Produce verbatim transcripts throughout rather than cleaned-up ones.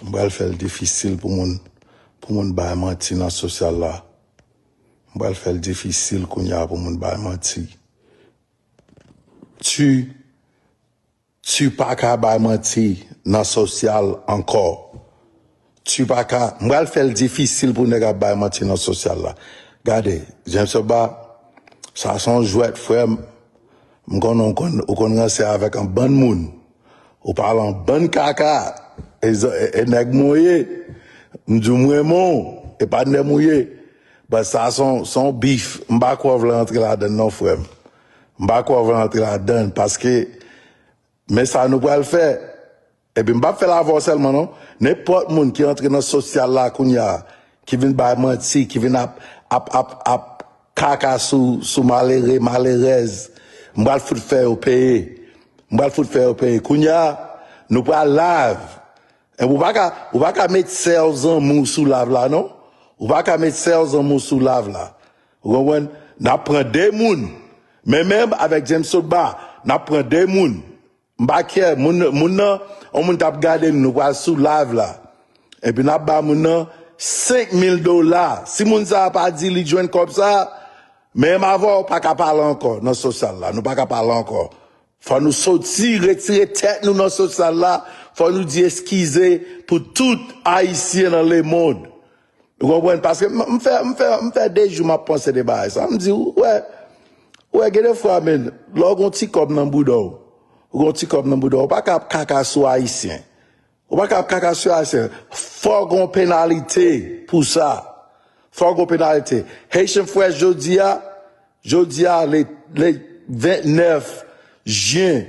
M pral fè l difisil pou moun, pou moun bay manti nan sosyal la. M pral fè l difisil kounye a pou moun bay manti. Tu, tu pa ka bay manti nan sosyal ankò. Tu pa ka, m pral fè l difisil pou nèg ap bay manti nan sosyal la. Gade, James Soba, sa se yon jwèt, frè m. M konnen ou konn, ou konn ranse avèk yon bann moun. Ou pale yon bann kaka. E, e, e nèg mwen ye. M di w m renmen w. E patnè m ou ye. But sa se yon, se yon bif. M pa kwè w vle antre ladann non, frè m. M pa kwè w vle antre ladann. Paske, men sa nou pral fè. Epi m p ap fè l avè w sèlman non. Nenpòt moun ki antre nan sosyal la kounye a, ki vin bay manti, ki vin ap, ap, ap, ap kaka sou, sou malere, malerèz, m pral fout fè yo peye. M pral fout fè yo peye. Kounye a, nou pral live. Epi ou pa ka, ou pa ka met sè w zanmi w sou live la non. Ou pa ka met sè w zanmi w sou live la. Ou konprann? N ap pran de moun. Men menm avèk James Sotba, n ap pran de moun. M pa kè, moun, moun nan, yon moun t ap gade m, nou pral sou live la. Epi n ap ba moun nan senk mil dola. Si moun sa a pa di li jwenn kòb sa, menm avè w pa ka pale ankò nan sosyal la. Nou pa ka pale ankò. Fò nou soti, retire tèt nou nan sosyal la. Fò nou di eskize pou tout Ayisyen nan lemonn. Ou konprann? Paske m, m fè, m fè, m fè de jou m ap panse de bagay sa. M di, ou wè, ou wè, gen de fwa, men, lè w gen yon ti kòb nan bouda w, ou gen yon ti kòb nan bouda w, ou pa ka ap kaka sou Ayisyen. Ou pa ka ap kaka sou Ayisyen. Fò gen yon penalite pou sa. Fò gen yon penalite. Haitian Fresh jodi a, jodi a, le, le vennèf jen,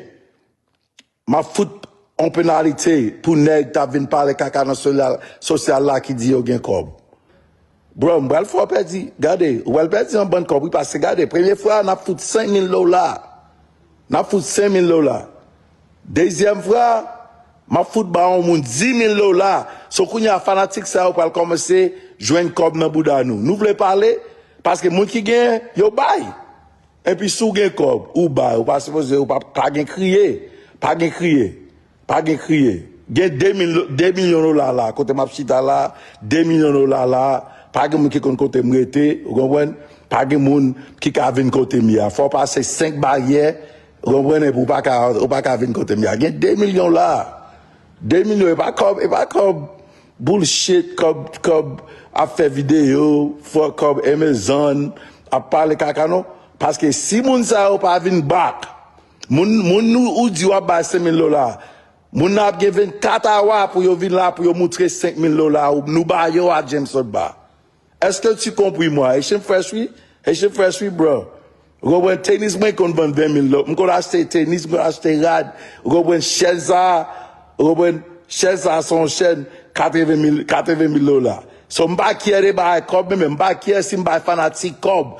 m ap fout yon penalite pou nèg t ap vin pale kaka nan sosyal, sosyal la ki di yo gen kòb. Bro, m pral fè w pèdi. Gade, ou pral pèdi yon bann kòb, wi, paske gade, premye fwa, n ap fout senk mil dola. N ap fout senk mil dola. Dezyèm fwa, m ap fout ba yon moun dis mil dola. So, kounye a, fanatik sa yo pral kòmanse jwenn kòb nan bouda nou. Nou vle pale, paske moun ki genyen, yo bay. Epi si w gen kòb, ou bay, ou pa sipoze, ou pa, pa gen kriye. Pa gen kriye. Pa gen kriye. Gen de mil, de milyon dola la, kote m ap chita la, de milyon dola la, pa gen moun ki konn kote m rete, ou konprann? Pa gen moun ki ka vin kote m ye a. Fò w pase senk baryè, ou konprann? Epi w pa ka, ou pa ka vin kote m ye a. Gen de milyon la. De milyon, e pa kòb, e pa kòb bullshit, kòb, kòb ap fè videyo, fò kòb Amazon, ap pale kaka non. Paske si moun sa yo pa vin back, moun, moun nou, ou di w ap bay senk mil dola, moun nan ap gen vennkat awa pou yo vin la, pou yo moutre senk mil dola, ou, nou ba yo a James Sotba. Est-ce que tu compris moi? Haitian Fresh, wi. Haitian Fresh, wi, bro. Ou konprann? Tenis mwen konn vann ven mil dola. M konn achte tenis, m konn achte rad. Ou konprann? Chèz sa, ou konprann? Chèz sa se yon chèz katreven mil, katreven mil dola. So, m pa kyè de bay kòb, men m pa kyè si m bay fanatik kòb.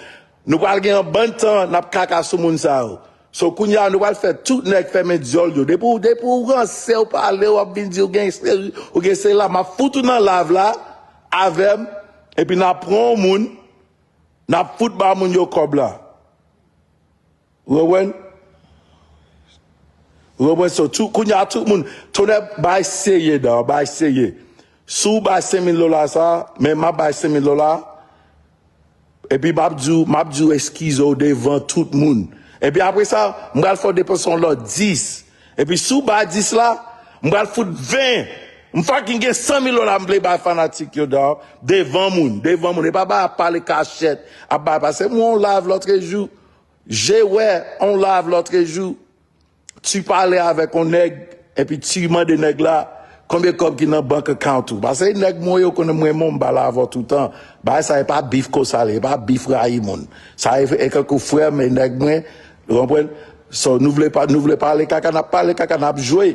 Nou pral gen yon bann tan, n ap kaka sou moun sa yo. So, kounye a, nou pral fè tout nèg fèmen dyòl yo. Depi w, depi w ranse, w pale, w ap vin di w gen seri, ou gen seri la, m ap fout ou nan live la, avè m, epi n ap pran yon moun, n ap fout ba moun yo kòb la. Ou konprann? Ou konprann? So, tout, kounye a, tout moun, tonè, bay serye, dan, bay serye. Si w bay senk mil dola sa, men m ap bay senk mil dola, epi m ap di w, m ap di w eskize w devan tout moun. Epi apre sa, m pral fè w depanse yon lòt dis. Epi si w bay dis la, m pral fout ven. M fucking gen san mil dola m vle bay fanatik yo, dawg. Devan moun, devan moun. E pa bay ap pale kachèt, ap bay, paske m wè yon live lòtrejou. Je wè yon live lòtrejou. Ti pale avèk yon nèg, epi ti mande nèg la, konbyen kòb ki nan bank account ou? Paske nèg mwen yo konnen mwen menm m pale avè w toutan. Bagay sa e pa bif konsa li, e pa bif rayi moun. Sa e, e kankou frè m, e nèg mwen, ou konprann? So, nou vle pa, nou vle pale kaka, n ap pale kaka, n ap jwe.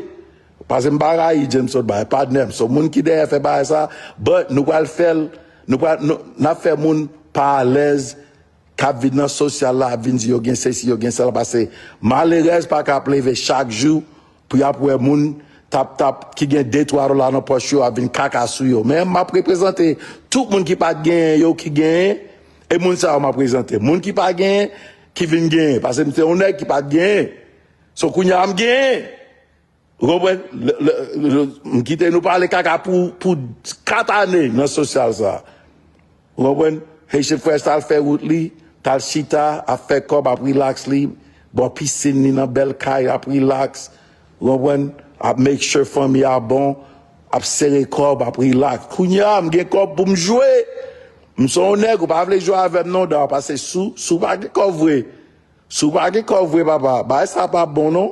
Paske m pa rayi James Sotba, e patnè m. So, moun ki dèyè fè bagay sa, but nou pral fè l, nou pral, nou, n ap fè moun pa alèz, k ap vin nan sosyal la, ap vin di yo gen sesi, yo gen sela, paske malerèz pa ka ap leve chak jou pou y ap wè moun tap tap ki gen de twa dola nan pòch yo ap vin kaka sou yo. Men m ap reprezante tout moun ki pa t genyen yo ki genyen, e moun sa yo m ap prezante. Moun ki pa genyen, ki vin genyen, paske m se yon nèg ki pa t genyen. So kounye a m genyen. Ou konprann? M kite nou pale kaka pou kat ane nan sosyal sa. Ou konprann? Haitian Fresh t al fè wout li, t al chita, ap fè kòb, ap rilaks li, bò pisin li nan bèl kay, ap rilaks. Ou konprann? Ap make sure fanmi a bon, ap sere kòb, ap rilaks. Kounye a, m gen kòb pou m jwe. M se yon nèg, ou pa vle jwe avè m non, Dar, paske si w pa gen kòb vre, si w pa gen kòb vre, papa, bagay sa pa bon non.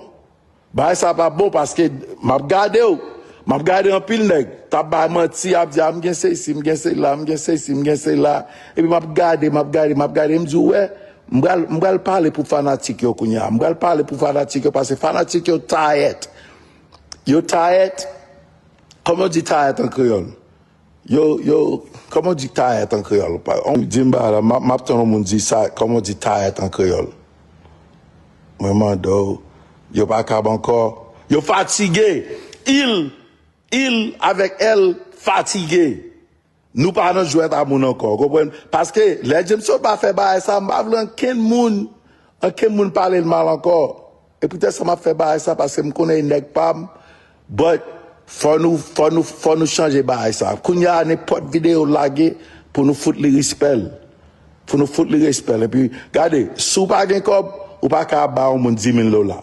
Bagay sa pa bon paske m ap gade w. M ap gade anpil nèg t ap bay manti, ap di, "A, m gen sesi, m gen sela, m gen sesi, m gen sela." Epi m ap gade, m ap gade, m ap gade, m di, "W wè, m pral, m pral pale pou fanatik yo kounye a. M pral pale pou fanatik yo paske fanatik yo tayèt." Yo tayèt. Kòman yo di tayèt an kreyòl? Yo, yo, kòman yo di tayèt an kreyòl? Di m ba la, m ap tann yon moun di sa, kòman yo di tayèt an kreyòl? Mwen mande w, yo pa kab ankò. Yo fatige. Il, il avèk èl fatige. Nou pa nan jwèt a moun ankò, ou konprann? Paske lè James Sot pa fè bagay sa, m pa vle ankenn moun, ankenn moun pale l mal ankò. E poutèt sa m ap fè bagay sa, paske m konnen e nèg pa m, but fò nou, fò nou, fò nou chanje bagay sa. Kounye a, nenpòt videyo lage pou nou fout li respè l. Pou nou fout li respè l. Epi, gade, si w pa gen kòb, ou pa ka ba yon moun di mil dola.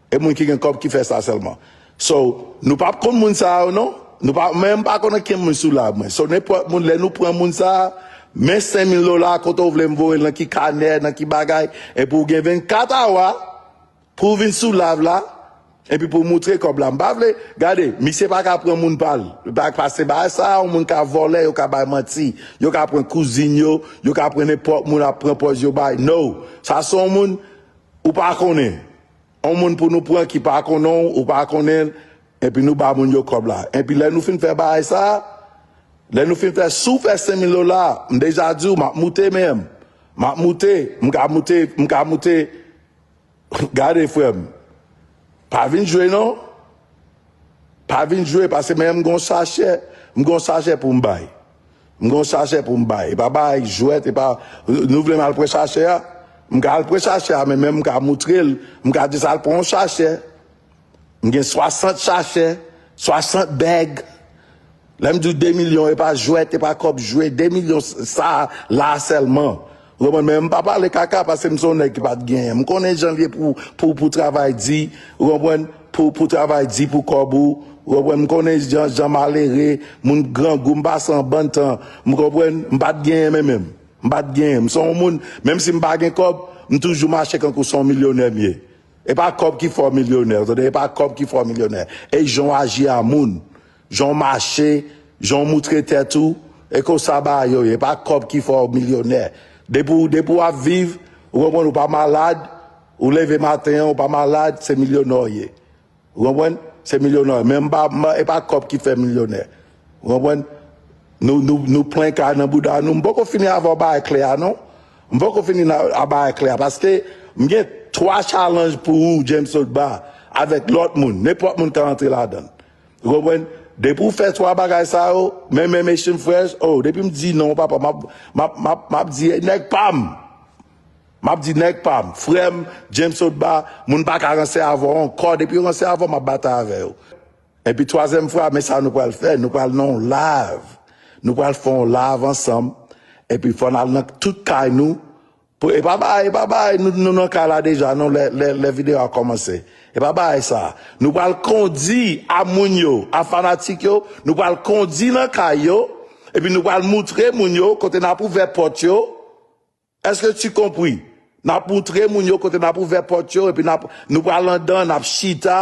E moun ki gen kòb ki fè sa sèlman. So, nou p ap konn moun sa yo non. Nou pa, mwen m pa konn ankenn moun sou live mwen. So, nenpòt moun, lè nou pran moun sa, men senk mil dola, kote w vle m voye l, nan ki kanè, nan ki bagay, epi w gen vennkat awa pou w vin sou live la, epi pou w moutre kòb la. M pa vle, gade, misye pa ka pran moun pa l. Paske bagay sa, yon moun ka vòlè, yo ka bay manti, yo ka pran kouzin yo, yo ka pran nenpòt moun ap pran pòz yo bay. No, sa se yon moun ou pa konnen. On moun pou nou pran ki pa konnen w, ou pa konnen l, epi nou ba moun yo kòb la. Epi lè nou fin fè bagay sa, lè nou fin fè, si w fè senk mil dola, m deja di w, m ap moute menm. M ap moute, m ka moute, m ka moute. Gade, frè m, pa vin jwe non. Pa vin jwe, paske menm m gon sachè, m gon sachè pou m bay. M gon sachè pou m bay. E pa bay jwèt, e pa, nou vle m al pran sachè a? M ka al pran sachè a, men menm m ka moutre l, m ka di sa al pran yon sachè. M gen swasant sachè, swasant bèg. Lè m di w de milyon, e pa jwèt, e pa kòb jwe, de milyon sa la sèlman. Ou konprann? Men m pa pale kaka paske m se yon nèg ki pa t genyen. M konnen jan l ye pou, pou, pou travay di, ou konprann? Pou, pou travay di pou kòb ou, ou konprann? M konnen jan, jan malere, moun grangou, m pase an bann tan, m konprann? M pa t genyen men menm. M pa t genyen. M se yon moun, menm si m pa gen kòb, m toujou mache kankou se yon milyonè m ye. E pa kòb ki fè w milyonè, ou tande? E pa kòb ki fè w milyonè. E jan w aji a moun, jan w mache, jan w moutre tèt ou, e konsa bagay yo ye. E pa kòb ki fè w milyonè. Depi w, depi w ap viv, ou konprann, ou pa malad, ou leve maten an, ou pa malad, se milyonè w ye. Ou konprann? Se milyonè. Men m pa, m pa, e pa kòb ki fè milyonè. Ou konprann? Nou, nou, nou plen kay nan bouda nou. M poko fini avè w bagay klè a, non. M poko fini nan, a bagay klè a. Paske m gen twa challenge pou ou, James Otba, avèk lòt moun. Nenpòt moun ka rantre ladan l. Ou konprann? Depi w fè twa bagay sa yo, men, men, men Haitian Fresh, oh, depi m di non, papa, m ap, m ap, m ap, m ap di, nèg pa m. M ap di nèg pa m, frè m, James Otba, moun pa ka ranse avè w ankò. Depi yo ranse avè w, m ap batay avè yo. Epi twazyèm fwa, men sa nou pral fè, nou pral nan yon live. Nou pral fè yon live ansanm. Epi fò n al nan tout kay nou. Pou, e pa bagay, e pa bagay, nou, nou nan kay la deja, non, lè, lè, lè videyo a kòmanse. E pa bagay sa. Nou pral kondi a moun yo, a fanatik yo, nou pral kondi nan kay yo, epi nou pral moutre moun yo kote n ap ouvè pòt yo. Est-ce que tu compris? N ap moutre moun yo kote n ap ouvè pòt yo, epi n ap, nou pral anndan, n ap chita,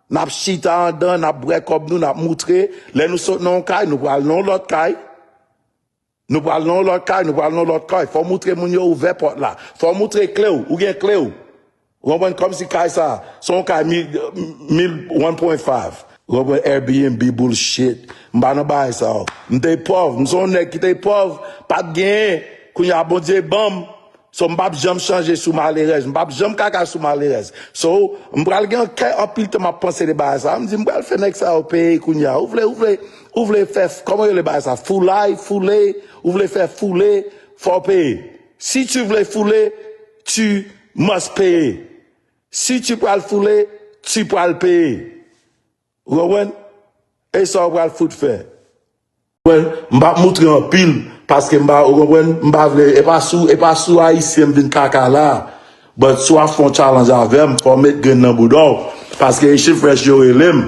n ap chita anndan, n ap bwè kòb nou, n ap moutre. Lè nou sot nan yon kay, nou pral nan yon lòt kay. Nou pral nan yon lòt kay, nou pral nan yon lòt kay. Fò w moutre moun yo ouvè pòt la. Fò w moutre kle w, ou gen kle w. Ou konprann? Kòmsi kay sa, se yon kay mil, mil, one point five. Ou konprann? Airbnb bullshit. M pa nan bagay sa yo. M te pòv. M se yon nèg ki te pòv, pa t genyen. Kounye a, Bondye ban m. So, m p ap janm chanje sou malerèz. M p ap janm kaka sou malerèz. So, m pral gen kè anpil tan m ap panse de bagay sa. M di, m pral fè nèg sa yo peye kounye a. Ou vle, ou vle, ou vle fè, kòman yo rele bagay sa? Foulay, foule, ou vle fè foule, fò w peye. Si tu vle foule, tu must peye. Si tu pral foule, tu pral peye. Ou konprann? E sa w pral fout fè. Konprann? M p ap moutre anpil, paske m pa, ou konprann? M pa vle, e pa sou, e pa sou Ayisyen m vin kaka la. But si w ap fè yon challenge avè m, fò w met grenn nan bouda w. Paske Haitian Fresh yo rele m.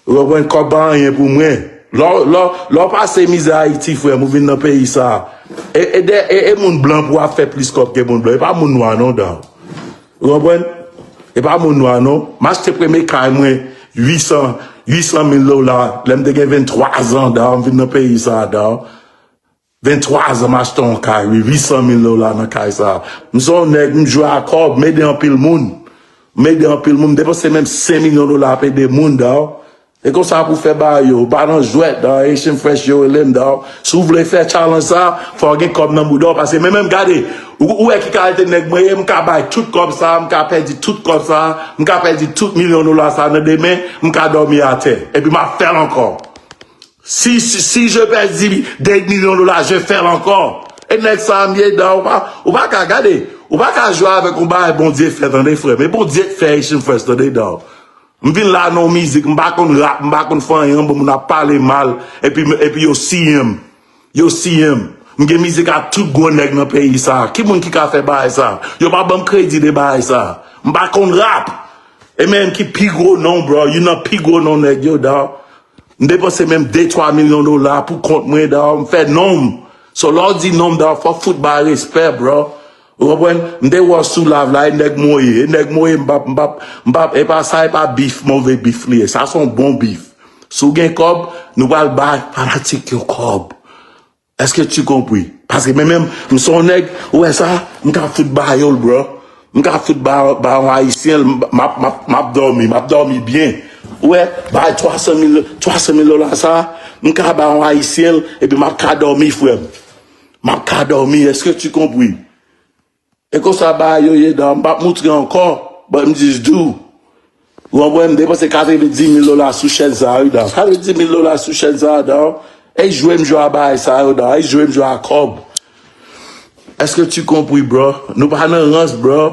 Ou konprann? Kòb pa anyen pou mwen. Lè w, lè w, lè w pase mizè Ayiti, frè m, ou vin nan peyi sa. E, e, de- e, e moun blan pou w ap fè plis kòb ke moun blan. E pa moun nwa non, dan. Ou konprann? E pa moun nwa non. M achte premye kay mwen uit san, uit san mil dola lè m te gen venntwa zan, dan, m vin nan peyi sa, dan. Venntwa zan, m achte yon kay, wi, uit san mil dola nan kay sa. M se yon nèg, m jwe a kòb, m ede anpil moun. M ede anpil moun, m depanse menm senk milyon dola ap ede moun, dan. E konsa pou fè bagay yo, ou pa nan jwèt, dan, Haitian Fresh yo rele m, dan. Si w vle fè challenge sa, fò w gen kòb nan bouda w, paske men menm gade, ou, ou wè ki kalite nèg mwen ye, m ka bay tout kòb sa, m ka pèdi tout kòb sa, m ka pèdi tout milyon dola sa nan de men, m ka dòmi atè, epi m ap fè l ankò. Si, si, si je perds dix, deux millions de dollars, je fais encore. E nèg sa m ye, dan, ou pa, ou pa ka gade, ou pa ka jwe avèk yon bagay Bondye fè, tande, frè m. E Bondye k fè Haitian Fresh, tande, dan. M vin la nan mizik, m pa konn rap, m pa konn fè anyen, bon, moun ap pale mal, epi, epi yo siyen m. Yo siyen m. M gen mizik ak tout gwo nèg nan peyi sa. Ki moun ki ka fè bagay sa? Yo pa ban m kredi de bagay sa. M pa konn rap. E menm ki pi gwo non, bro. Youn nan pi gwo non nèg yo, dan. M depanse menm de twa milyon dola pou kont mwen, dan. M fè non m. So, lè w di non m, dan, fò w fout bay respè, bro. Ou konprann? M te wè w sou live la, e nèg mwen w ye. E nèg mwen w ye, m p ap, m p ap, m p ap, e pa sa, e pa bif, move bif li ye. Sa se yon bon bif. Si w gen kòb, nou pral bay fanatik yo kòb. Est-ce que tu compris? Paske men menm, m se yon nèg, ou wè sa, m ka fout ba yo l, bro. M ka fout ba, ba yon Ayisyen l, m ap, m ap, m ap dòmi, m ap dòmi byen. Ou wè, bay twa san mil, twa san mil dola sa, m ka ba yon Ayisyen l, epi m ap ka dòmi, frè m. M ap ka dòmi, est-ce que tu compris? E konsa bagay yo ye, dan, m p ap moutre ankò, but m just do. Ou konprann? M depanse katrevenndis mil dola sou chèn sa, wi, dan. Katrevenndis mil dola sou chèn sa, dan. E jwe m jwe a bagay sa yo, dan. E jwe m jwe a kòb. Est-ce que tu compris, bro? Nou pa nan rans, bro.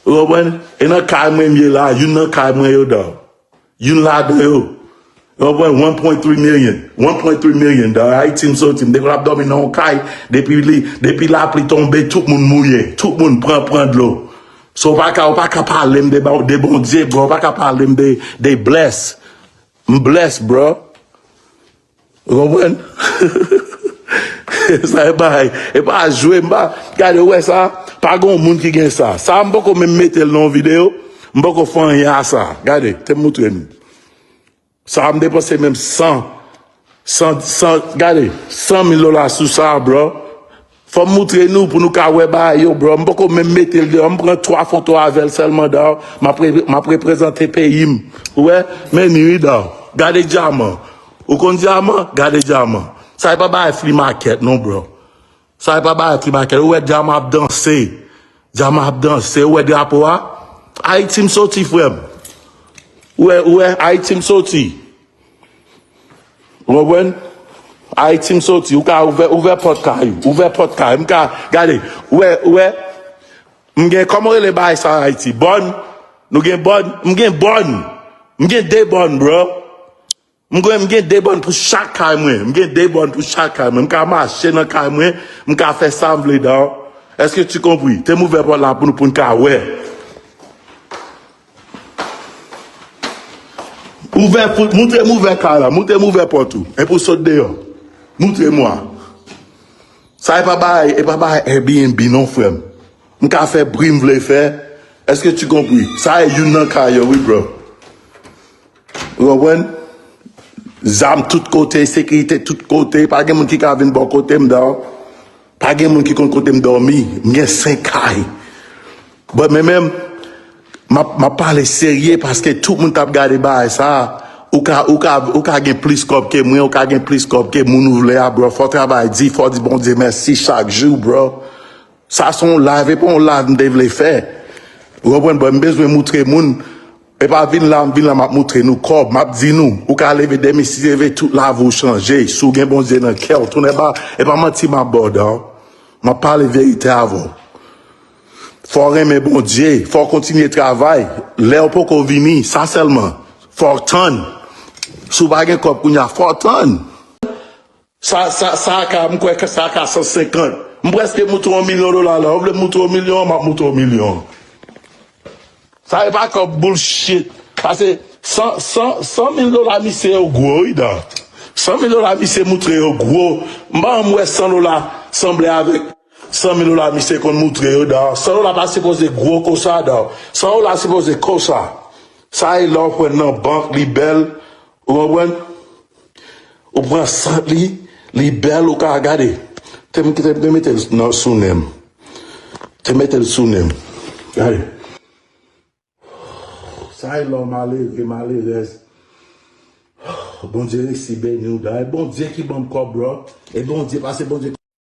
Ou konprann? E nan kay mwen m ye la, youn nan kay mwen yo, dan. Youn ladan yo. Yo pran one point three million. One point three million. Dan Ayiti m soti, m te konn ap dòmi nan yon kay, depi li, depi lapli tonbe, tout moun mouye. Tout moun pran, pran dlo. So, w pa ka, w pa ka pale m de, de Bondye, bro. W pa ka pale m de, de bless. M bless, bro. Ou konprann? Sa e bagay. E pa jwe, m pa. Gade, ou wè sa? Pa gen yon moun ki gen sa. Sa, m poko menm mete l nan yon videyo. M poko fè anyen a sa. Gade, te m moutre nou. Sa, m depanse menm san, san, san, gade, san mil dola sou sa, bro. Fò m moutre nou pou nou ka wè bagay yo, bro. M poko menm mete l deyò. M pran twa foto avè l sèlman, dawò. M ap re-, m ap reprezante peyi m. Ou wè? Men ni wi, dawò. Gade dyaman. Ou konn dyaman? Gade dyaman. Sa e pa bagay flea market, non, bro. Sa e pa bagay flea market. Ou wè dyaman ap danse. Dyaman ap danse. Ou wè drapo a? Ayiti m soti, frè m. Ou wè, ou wè, Ayiti m soti. Ou konprann? Ayiti m soti. Ou ka ouvè, ouvè pòt kay ou. Ouvè pòt kay ou. M ka, gade, ou wè, ou wè, m gen, kòman rele bagay sa Ayiti? Bòn? Nou gen bòn? M gen bòn. M gen de bòn, bro. M gen, m gen de bòn pou chak kay mwen. M gen de bòn pou chak kay mwen. M ka mache nan kay mwen. M ka fè sa m vle, dawò. Est-ce que tu compris? Te m ouvè pòt la pou nou, pou n ka wè. Ouvè, pou, moutre m ouvè kay la. Moutre m ouvè pòt ou. E pou sot deyò. Moutre mwa. Sa e pa bagay, e pa bagay Airbnb non, frè m. M ka fè bri m vle fè. Est-ce que tu compris? Sa e youn nan kay yo, wi, bro. Ou konprann? Zam tout kote, sekirite tout kote. Pa gen moun ki ka vin bò kote m, dawò. Pa gen moun ki konn kote m dòmi. M gen senk kay. But men menm, m ap, m ap pale serye paske tout moun t ap gade bagay sa. Ou ka, ou ka, ou ka gen plis kòb ke mwen, ou ka gen plis kòb ke moun ou vle a, bro. Fò w travay di, fò w di Bondye mèsi chak jou, bro. Sa se yon live, e pa yon live m te vle fè. Ou konprann? But m bezwen moutre moun. E pa vin la, m vin la, m ap moutre nou kòb, m ap di nou, ou ka leve demen, si leve tout lavi w chanje, si w gen Bondye nan kè w, tounen ba, e pa manti m ap ba w, dawò. M ap pale verite avè w. Fò w renmen Bondye, fò w kontinye travay, lè w poko vini, sa sèlman. Fò w tann. Si w pa gen kòb kounye a, fò w tann. Sa, sa, sa ka, m kwè ke sa ka san senkant. M prèske moutre w yon milyon dola la. Ou vle m moutre w yon milyon, m ap moutre w yon milyon. Sa e pa kòb bullshit. Pase san, san, san mil dola misye yo gwo, wi, dan. San mil dola misye moutre yo gwo. M pa janm wè san dola sanble avèk san mil dola misye konn moutre yo, dan. San dola pa sipoze gwo konsa, dan. San dola sipoze konsa. Sa e lè w pran nan bank, li bèl. Ou konprann? Ou pran sant li, li bèl, ou ka gade. Te m te, te mete l nan sou nen m. Te mete l sou nen m. Gade. Sa e lè w malere, malerèz. Bondye resi beni w, dan. E Bondye ki ban m kòb, bro. E Bondye, pase Bondye